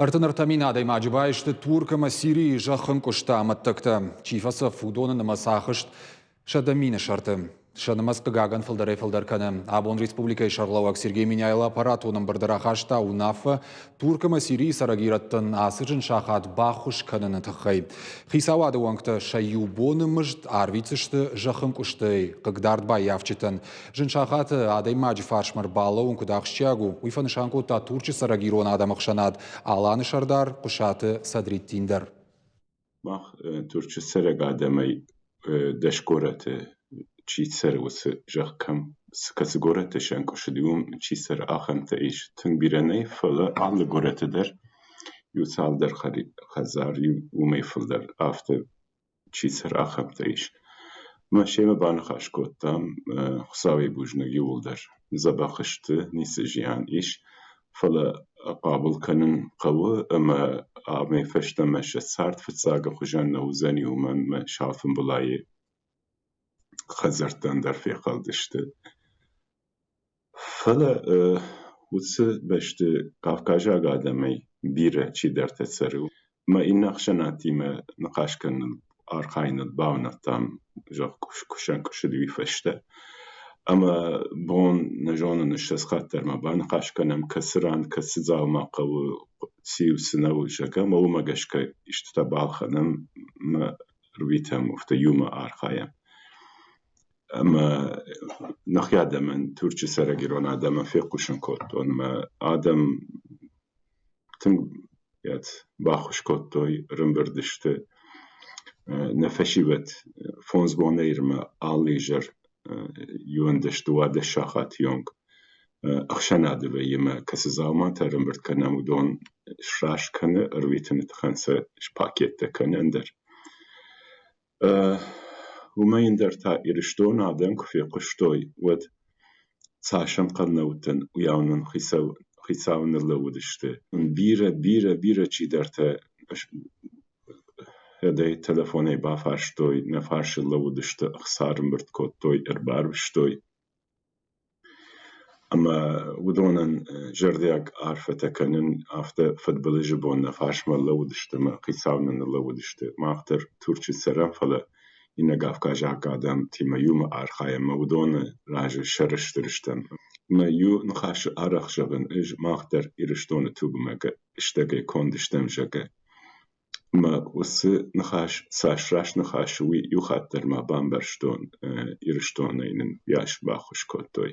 33 000 адӕймаджы баисты Турк ӕмӕ Сирийы зӕххӕнкъуысты амӕттӕгтӕ. Чи фӕцӕф, уыдоны нымӕц ахызт 100 000 сӕрты. Сӕ нымӕц хъыгагӕн фылдӕрӕй-фылдӕр кӕны. Абон республикӕйы сӕргълӕууӕг Сергей Меняйло аппаратон ӕмбырды рахаста уынаффӕ Турк ӕмӕ Сирийы цӕрӕг ирӕттӕн ацы зын сахат баххуыс кӕныны тыххӕй. Хицауады уӕнгтӕ сӕ иу боны мызд арвитдзысты зӕххӕнкъуыстӕй хъыгдард баййафджытӕн. Зын сахаты адӕймаджы фарсмӕ ӕрбалӕууын куыд ахсджиаг у, уый фӕнысан кодта Турчы цӕрӕг ирон адӕмы ӕхсӕнад Аланы сӕрдар Хъуысаты Садриддин дӕр. Мах Турчы цӕрӕг адӕмӕй 10 горӕты чи цӕры, уыцы зӕхх кӕм, кӕцы горӕты сӕнкъуысыди, уым чи цӕры, ахӕмтӕ ис. Тынг бирӕ нӕй, фӕлӕ алы горӕты дӕр иу цалдӕр хӕдзар, уымӕй фылдӕр афтӕ чи цӕры, ахӕмтӕ ис. Мӕ семӕ баныхас кодтам, Хуыцауӕй бузныг иууылдӕр дзӕбӕх сты, ницы зиан ис, фӕлӕ хъабыл кӕнын хъӕуы ӕмӕ амӕй фӕстӕмӕ сӕ цард фыццагы хуызӕн нӕ уыдзӕни, уымӕн ӕмӕ сӕ алфамбылайы хӕдзӕрттӕн дӕр фехӕлдысты. Фӕлӕ уыцы бӕсты кавказаг адӕмӕй бирӕ чидӕртӕ цӕры. Мӕ иннӕ ӕхсӕнадтимӕ ныхас кӕныныл архайыныл бавнӕлдтам, зӕгъ, куысӕн-куысыд уый фӕстӕ. Ӕмӕ бон, нӕ зонын, 20 хатт дӕр ма баныхас кӕнӕм, кӕцы ран кӕцы дзаума хъӕуы, циу, цы нӕ у, зӕгъгӕ, ӕмӕ уымӕ гӕсгӕ истытӕ балхӕнӕм ӕмӕ рвитӕм, афтӕ иумӕ архайӕм. Ӕмӕ нӕхи адӕмӕн, Турчы цӕрӕг ирон адӕмӕн фехъусын кодтон ӕмӕ адӕм тынг баххуыс кодтой, ӕрӕмбырд сты. Нӕ фӕсивӕд фондз бонӕй ирмӕ алы изӕр 11-12 сахаты онг ӕхсӕнады вӕййы ӕмӕ кӕцы дзауматӕ ӕрӕмбырд кӕнӕм, уыдон сраст кӕны, ӕрвитыны тыххӕн сӕ спакеттӕ кӕны ӕндӕр. Уымӕй ӕндӕр та Ирыстоны адӕм куы фехъуыстой, уӕд цас ӕнхъӕл нӕ уыдтӕн, уыйау нын хицау ныллӕууыдысты. Бирӕ, бирӕ, бирӕ чидӕртӕ ӕдӕй телефонӕй бафарстой, нӕ фарсыл лӕууыдысты, ӕхца ӕрӕмбырд кодтой, ӕрбарвыстой. Ӕмӕ уыдонӕн зӕрдиаг арфӕтӕ кӕнын, афтӕ фыдбылызы бон нӕ фарсмӕ лӕууыдысты ӕмӕ хицау нын ныллӕууыдысты. Мах дӕр Турчы цӕрӕм, фӕлӕ иннӕ кавказаг адӕмтимӕ иумӕ архайӕм ӕмӕ уыдоны разы сӕрыстыр стӕм. Ӕмӕ иу ныхасы арӕх зӕгъын ӕз, мах дӕр Ирыстоны тугмӕ стӕгӕй конд стӕм, зӕгъгӕ. Ӕмӕ уыцы ныхас цас раст ныхас у, уый иу хатт дӕр ма бамбӕрстон, Ирыстонӕй нын йас баххуыс кодтой.